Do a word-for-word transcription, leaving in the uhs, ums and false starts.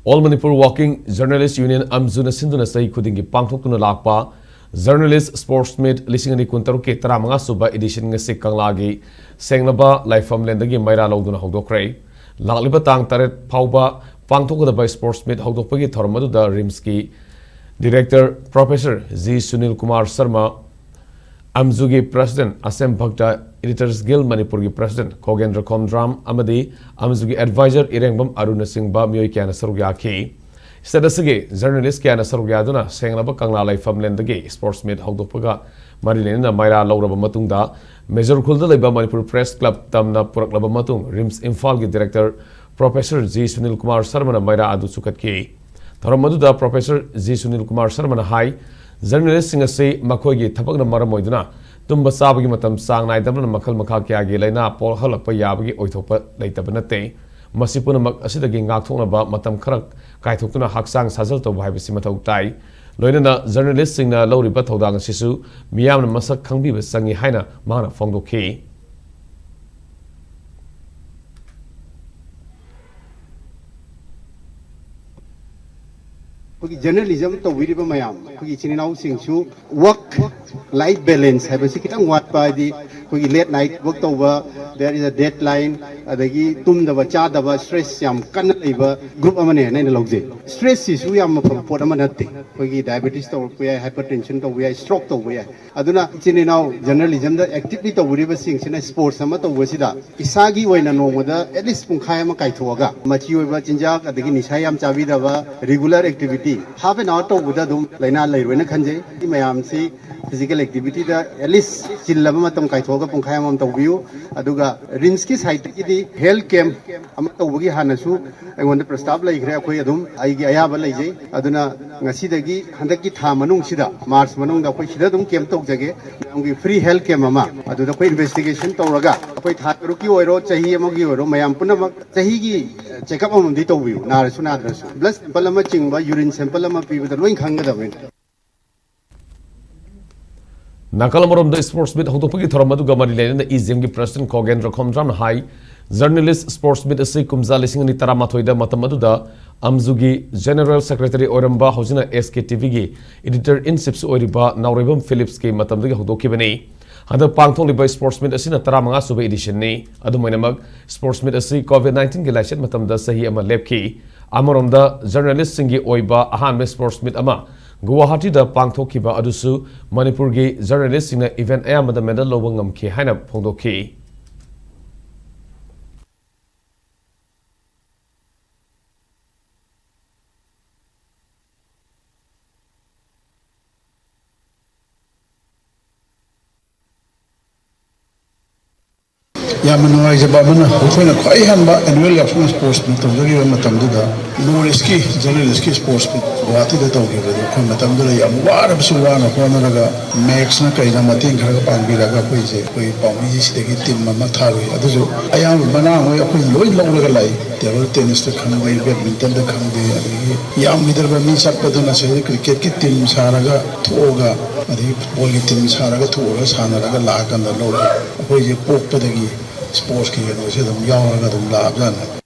All Manipur Working Journalist Union, ꯑꯝꯖꯨꯅ ꯁꯤꯟꯗꯨꯅ ꯆꯍꯤ ꯈꯨꯗꯤꯡꯒꯤ ꯄꯥꯡꯊꯣꯛꯇꯨꯅ ꯂꯥꯛꯄ Journalist Sports Meet ꯂꯤꯁꯤꯡ ꯑꯅꯤ ꯀꯨꯟꯇꯔꯨꯛꯀꯤ ꯇꯔꯥꯃꯉꯥ ꯁꯨꯕ edition ꯉꯁꯤ ꯀꯪꯂꯥꯒꯤ ꯁꯦꯡꯂꯕ ꯂꯥꯏꯐꯝꯂꯦꯟꯗꯒꯤ ꯃꯩꯔꯥ ꯂꯧꯗꯨꯅ ꯍꯧꯗꯣꯛꯈ꯭ꯔꯦ꯫ ꯂꯥꯛꯂꯤꯕ ꯇꯥꯡ ꯇꯔꯦꯠ ꯐꯥꯎꯕ ꯄꯥꯡꯊꯣꯛꯀꯗꯕ Sports Meet ꯍꯧꯗꯣꯛꯄꯒꯤ ꯊꯧꯔꯝ ꯑꯗꯨꯗ RIMSꯀꯤ Director Professor G Sunil Kumar Sharma, ꯑꯝꯖꯨꯒꯤ President ꯑꯁꯦꯝ ꯚꯛꯇ, Editors Guild ꯃꯅꯤꯄꯨꯔꯒꯤ President ꯈꯣꯒꯦꯟꯗ꯭ꯔ ꯈꯣꯝꯗ꯭ꯔꯥꯝ ꯑꯃꯗꯤ ꯑꯝꯖꯨꯒꯤ Advisor ꯏꯔꯦꯡꯕꯝ ꯑꯔꯨꯅꯆꯤꯡꯕ ꯃꯤꯑꯣꯏ ꯀꯌꯥꯅ ꯁꯔꯨꯛ ꯌꯥꯈꯤ꯫ State ꯑꯁꯤꯒꯤ journalist ꯀꯌꯥꯅ ꯁꯔꯨꯛ ꯌꯥꯗꯨꯅ ꯁꯦꯡꯂꯕ ꯀꯪꯂꯥ ꯂꯩꯐꯝꯂꯦꯟꯗꯒꯤ Sports Meet ꯍꯧꯗꯣꯛꯄꯒ ꯃꯔꯤ ꯂꯩꯅꯅ ꯃꯩꯔꯥ ꯂꯧꯔꯕ ꯃꯇꯨꯡꯗ, ꯃꯦꯖꯣꯔ ꯈꯨꯜꯗ ꯂꯩꯕ ꯃꯅꯤꯄꯨꯔ Press Club ꯇꯝꯅ ꯄꯨꯔꯛꯂꯕ ꯃꯇꯨꯡ, RIMS ꯏꯝꯐꯥꯜꯒꯤ Director Professor G Sunil Kumar ꯁꯔꯃꯅ ꯃꯩꯔꯥ ꯑꯗꯨ ꯆꯨꯈꯠꯈꯤ꯫ ꯊꯧꯔꯝ ꯑꯗꯨꯗ Professor G ꯁꯨꯅꯤꯜ ꯀꯨꯃꯥꯔ ꯁꯔꯃꯅ ꯍꯥꯏ, journalistꯁꯤꯡ ꯑꯁꯤ ꯃꯈꯣꯏꯒꯤ ꯊꯕꯛꯅ ꯃꯔꯝ ꯑꯣꯏꯗꯨꯅ ꯇꯨꯝꯕ ꯆꯥꯕꯒꯤ ꯃꯇꯝ ꯆꯥꯡ ꯅꯥꯏꯗꯕꯅ ꯃꯈꯜ ꯃꯈꯥ ꯀꯌꯥꯒꯤ ꯂꯥꯏꯅꯥ ꯄꯣꯛꯍꯜꯂꯛꯄ ꯌꯥꯕꯒꯤ ꯑꯣꯏꯊꯣꯛꯄ ꯂꯩꯇꯕ ꯅꯠꯇꯦ꯫ ꯃꯁꯤ ꯄꯨꯝꯅꯃꯛ ꯑꯁꯤꯗꯒꯤ ꯉꯥꯛꯊꯣꯛꯅꯕ ꯃꯇꯝ ꯈꯔ ꯀꯥꯏꯊꯣꯛꯇꯨꯅ ꯍꯛꯆꯥꯡ ꯁꯥꯖꯦꯜ ꯇꯧꯕ ꯍꯥꯏꯕꯁꯤ ꯃꯊꯧ ꯇꯥꯏ꯫ ꯂꯣꯏꯅꯅ journalistꯁꯤꯡꯅ ꯂꯧꯔꯤꯕ ꯊꯧꯗꯥꯡ ꯑꯁꯤꯁꯨ ꯃꯤꯌꯥꯝꯅ ꯃꯁꯛ ꯈꯪꯕꯤꯕ ꯆꯪꯏ ꯍꯥꯏꯅ ꯃꯍꯥꯛꯅ ꯐꯣꯡꯗꯣꯛꯈꯤ꯫ ꯑꯩꯈꯣꯏꯒꯤ journalism ꯇꯧꯕꯤꯔꯤꯕ ꯃꯌꯥꯝ, ꯑꯩꯈꯣꯏꯒꯤ ꯏꯆꯤꯟ ꯏꯅꯥꯎꯁꯤꯡꯁꯨ work life balance ꯍꯥꯏꯕꯁꯤ ꯈꯤꯇꯪ ꯋꯥꯠꯄ, ꯍꯥꯏꯗꯤ ꯑꯩꯈꯣꯏꯒꯤ late night work ꯇꯧꯕ, there is a deadline, ꯑꯗꯒꯤ ꯇꯨꯝꯗꯕ ꯆꯥꯗꯕ, stress ꯌꯥꯝ ꯀꯟꯅ ꯂꯩꯕ group ꯑꯃꯅꯦ ꯍꯥꯏꯅ ꯑꯩꯅ ꯂꯧꯖꯩ꯫ Stressꯁꯤꯁꯨ ꯌꯥꯝꯅ ꯐꯕ ꯄꯣꯠ ꯑꯃ ꯅꯠꯇꯦ꯫ ꯑꯩꯈꯣꯏꯒꯤ diabetes ꯇꯧꯔꯛꯄ ꯌꯥꯏ, hypertension ꯇꯧꯕ ꯌꯥꯏ, stroke ꯇꯧꯕ ꯌꯥꯏ꯫ ꯑꯗꯨꯅ ꯏꯆꯤꯟ ꯏꯅꯥꯎ journalismꯗ actively ꯇꯧꯕꯤꯔꯤꯕꯁꯤꯡꯁꯤꯅ sports ꯑꯃ ꯇꯧꯕꯁꯤꯗ ꯏꯁꯥꯒꯤ ꯑꯣꯏꯅ ꯅꯣꯡꯃꯗ at least ꯄꯨꯡꯈꯥꯏ ꯑꯃ ꯀꯥꯏꯊꯣꯛꯑꯒ, ꯃꯆꯤ ꯑꯣꯏꯕ ꯆꯤꯟꯖꯥꯛ ꯑꯗꯒꯤ ꯅꯤꯁꯥ ꯌꯥꯝ ꯆꯥꯕꯤꯗꯕ, regular activity, half an hour ꯇꯧꯕꯗ ꯑꯗꯨꯝ ꯂꯥꯏꯅꯥ ꯂꯩꯔꯣꯏꯅ ꯈꯟꯖꯩ꯫ ꯁꯤ ꯃꯌꯥꯝꯁꯤ physical activityꯗ at least ꯆꯤꯜꯂꯕ ꯃꯇꯝ ꯀꯥꯏꯊꯣꯛꯑꯒ ꯄꯨꯡꯈꯥꯏ ꯑꯃꯃꯝ ꯇꯧꯕꯤꯌꯨ꯫ ꯑꯗꯨꯒ RIMSꯀꯤ sideꯇꯒꯤꯗꯤ health camp ꯑꯃ ꯇꯧꯕꯒꯤ ꯍꯥꯟꯅꯁꯨ ꯑꯩꯉꯣꯟꯗ ꯄ꯭ꯔꯁꯇꯥꯕ ꯂꯩꯈ꯭ꯔꯦ꯫ ꯑꯩꯈꯣꯏ ꯑꯗꯨꯝ, ꯑꯩꯒꯤ ꯑꯌꯥꯕ ꯂꯩꯖꯩ꯫ ꯑꯗꯨꯅ ꯉꯁꯤꯗꯒꯤ, ꯍꯟꯗꯛꯀꯤ ꯊꯥ ꯃꯅꯨꯡꯁꯤꯗ, March ꯃꯅꯨꯡꯗ ꯑꯩꯈꯣꯏ ꯁꯤꯗ ꯑꯗꯨꯝ camp ꯇꯧꯖꯒꯦ꯫ ꯃꯌꯥꯝꯒꯤ free health camp ꯑꯃ, ꯑꯗꯨꯗ ꯑꯩꯈꯣꯏ investigation ꯇꯧꯔꯒ, ꯑꯩꯈꯣꯏ ꯊꯥ ꯇꯔꯨꯛꯀꯤ ꯑꯣꯏꯔꯣ, ꯆꯍꯤ ꯑꯃꯒꯤ ꯑꯣꯏꯔꯣ, ꯃꯌꯥꯝ ꯄꯨꯝꯅꯃꯛ ꯆꯍꯤꯒꯤ check up ꯑꯃꯃꯝꯗꯤ ꯇꯧꯕꯤꯌꯨ, ꯅꯥꯔꯁꯨ ꯅꯥꯗ꯭ꯔꯁꯨ꯫ Blood sample ꯑꯃ ꯆꯤꯡꯕ, urine sample ꯑꯃ ꯄꯤꯕꯗ ꯂꯣꯏ ꯈꯪꯒꯗꯕꯅꯤ꯫ ꯅꯥꯀꯜ ꯑꯃꯔꯣꯝꯗ Sports Meet ꯍꯧꯗꯣꯛꯄꯒꯤ ꯊꯧꯔꯝ ꯑꯗꯨꯒ ꯃꯔꯤ ꯂꯩꯅꯅ ꯏ ꯖꯤ ꯑꯦꯝꯒꯤ President ꯈꯣꯒꯦꯟꯗ꯭ꯔ ꯈꯣꯝꯗ꯭ꯔꯥꯝꯅ ꯍꯥꯏ, journalist Sports Meet ꯑꯁꯤ ꯀꯨꯝꯖꯥ ꯂꯤꯁꯤꯡ ꯑꯅꯤ ꯇꯔꯥꯃꯥꯊꯣꯏꯗ ꯃꯇꯝ ꯑꯗꯨꯗ ꯑꯝꯖꯨꯒꯤ General Secretary ꯑꯣꯏꯔꯝꯕ, ꯍꯧꯖꯤꯛꯅ S K T Vꯒꯤ Editor in Chiefꯁꯨ ꯑꯣꯏꯔꯤꯕ ꯅꯥꯎꯔꯦꯝꯕꯝ ꯐꯤꯂꯤꯞꯁꯀꯤ ꯃꯇꯝꯗꯒꯤ ꯍꯧꯗꯣꯛꯈꯤꯕꯅꯤ꯫ ꯍꯟꯗꯛ ꯄꯥꯡꯊꯣꯛꯂꯤꯕ sports meet ꯑꯁꯤꯅ ꯇꯔꯥꯃꯉꯥ ꯁꯨꯕ editionꯅꯤ꯫ ꯑꯗꯨꯝ ꯑꯣꯏꯅꯃꯛ, sports meet ꯑꯁꯤ COVID nineteenꯒꯤ ꯂꯥꯏꯆꯠ ꯃꯇꯝꯗ ꯆꯍꯤ ꯑꯃ ꯂꯦꯞꯈꯤ꯫ ꯑꯃꯔꯣꯝꯗ, journalistꯁꯤꯡꯒꯤ ꯑꯣꯏꯕ ꯑꯍꯥꯟꯕ sports meet ꯑꯃ ꯒꯨꯋꯥꯍꯥꯇꯤꯗ ꯄꯥꯡꯊꯣꯛꯈꯤꯕ ꯑꯗꯨꯁꯨ ꯃꯅꯤꯄꯨꯔꯒꯤ journalistꯁꯤꯡꯅ event ꯑꯌꯥꯝꯕꯗ medal ꯂꯧꯕ ꯉꯝꯈꯤ ꯍꯥꯏꯅ ꯐꯣꯡꯗꯣꯛꯈꯤ꯫ ꯌꯥꯝꯅ ꯅꯨꯡꯉꯥꯏꯖꯕ ꯑꯃꯅ, ꯑꯩꯈꯣꯏꯅ ꯈ꯭ꯋꯥꯏ ꯑꯍꯥꯟꯕ annual Yaoshim Sports Meet ꯇꯧꯖꯈꯤꯕ ꯃꯇꯝꯗꯨꯗ, North Eastꯀꯤ journalistꯀꯤ sports meet ꯒꯨꯋꯥꯍꯥꯇꯤꯗ ꯇꯧꯈꯤꯕꯗꯣ, ꯑꯩꯈꯣꯏ ꯃꯇꯝꯗꯨꯗ ꯌꯥꯝ ꯋꯥꯔꯕꯁꯨ ꯋꯥꯅ ꯍꯣꯠꯅꯔꯒ, ꯃꯦꯛꯁꯅ ꯀꯩꯅ ꯃꯇꯦꯡ ꯈꯔꯒ ꯄꯥꯡꯕꯤꯔꯒ, ꯑꯩꯈꯣꯏꯁꯦ, ꯑꯩꯈꯣꯏ ꯄꯥꯎꯃꯤꯁꯤꯗꯒꯤ team ꯑꯃ ꯊꯥꯔꯨꯏ꯫ ꯑꯗꯨꯁꯨ ꯑꯌꯥꯝꯕ ꯃꯅꯥ ꯑꯩꯈꯣꯏꯅ ꯂꯣꯏ ꯂꯧꯔꯒ ꯂꯥꯛꯏ꯫ Table tennisꯇ ꯈꯪꯗꯦ, badmintonꯗ ꯈꯪꯗꯦ, ꯑꯗꯒꯤ ꯌꯥꯝꯈꯤꯗ꯭ꯔꯕ ꯃꯤ ꯆꯠꯄꯗꯨꯅ ꯁꯤꯗꯩꯗ cricketꯀꯤ team ꯁꯥꯔꯒ ꯊꯣꯛꯑꯒ, ꯑꯗꯒꯤ footballꯒꯤ team ꯁꯥꯔꯒ ꯊꯣꯛꯑꯒ ꯁꯥꯟꯅꯔꯒ ꯂꯥꯛꯑꯀꯥꯟꯗ ꯂꯧꯔꯦ꯫ ꯑꯩꯈꯣꯏꯁꯦ ꯄꯣꯛꯄꯗꯒꯤ sportsꯀꯤ ꯀꯩꯅꯣꯁꯦ ꯑꯗꯨꯝ ꯌꯥꯎꯔꯒ ꯑꯗꯨꯝ ꯂꯥꯛꯑꯕꯖꯥꯠꯅꯤ꯫